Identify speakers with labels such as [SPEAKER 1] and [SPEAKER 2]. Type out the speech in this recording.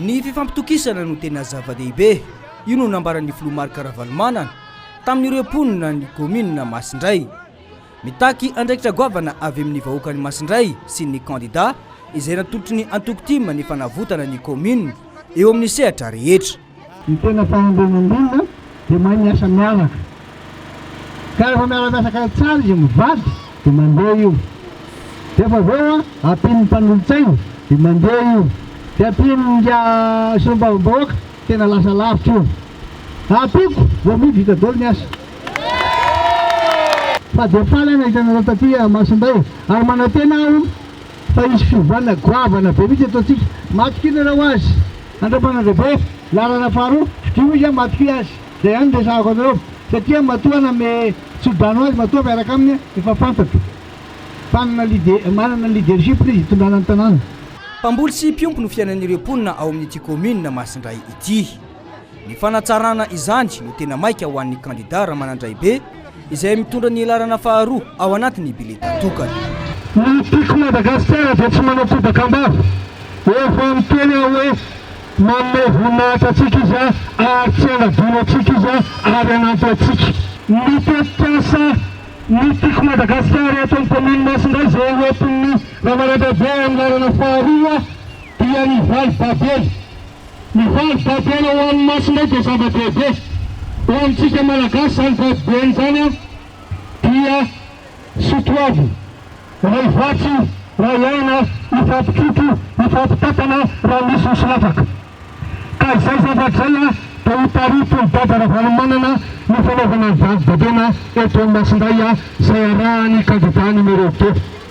[SPEAKER 1] Ny fifampitokisana no tena zava-dehibe. Io no nambaran'ny filoha Marc Ravalomanana tamin'ireo mponina ny kaominina Masindray. Mitaky andraikitra goavana avy amin'ny vahoakan'i Masindray sy ny kandida izay natolotry ny antoko tim ny fanavotana ny kaominina eo amin'ny sehatra rehetra.
[SPEAKER 2] Ny tena fahendren'olona dia mahay miasa miaraka. Ka rehefa miara-miasa akaiky tsara izy mivady dia mandeha io. Dia efa avy eo ampian'ny mpanolotsaina dia mandeha io. Dia ampian'ny solombavambahoaka tena lasa lavitra io. Ampiako vao miha vita daholo ny asa. Fa dia faly aho nahita anareo taty Masinday ary manantena aho fa hisy fiovana goavana be mihitsy eto antsika. Matokia nareo azy. Andriamanandraibe, laharana faharoa, fidio izy matokia azy. Zay ihany no resahako anareo satria matoa nanome tsodrano azy, matoa miaraka aminy efa fantatro fa manana leadership izy hitondrana ny tanàna.
[SPEAKER 1] Mpamboly sy mpiompy no fiainan'ireo mponina ao amin'ity kaominina Masindray ity. Ny fanatsarana izany no tena maika ho an'ny kandida Ramanandraibe izay mitondra ny laharana faharoa ao anatin'ny bileta tokana.
[SPEAKER 2] Ny Tiako Madagasikara dia tsy manao kobaka am-bava. Efa niteny aho hoe manome voninahitra antsika izy ary tsy hanadino antsika izy ary hanampy antsika. Ny tetikasa Ny Tiako Madagasikara eto amin'ny kaominina Masindray izay hoentin'ny Ramanandraibe amin'ny laharana faharoa dia ny valy Babely. Ny valy babena ho an'ny maso indray dia zava-dehibe. Ho antsika Malagasy izany vady bena izany dia sotoavina. Ray vatsy, ray aina, hifampitrotro, hifampitantana raha misy ny solafaka. Ka izay zavatra izay dia ho taritin'i Dada Ravalomanana ny fanaovana ny valy babena eto Masindray izay arahan'ny kandida numéro deux.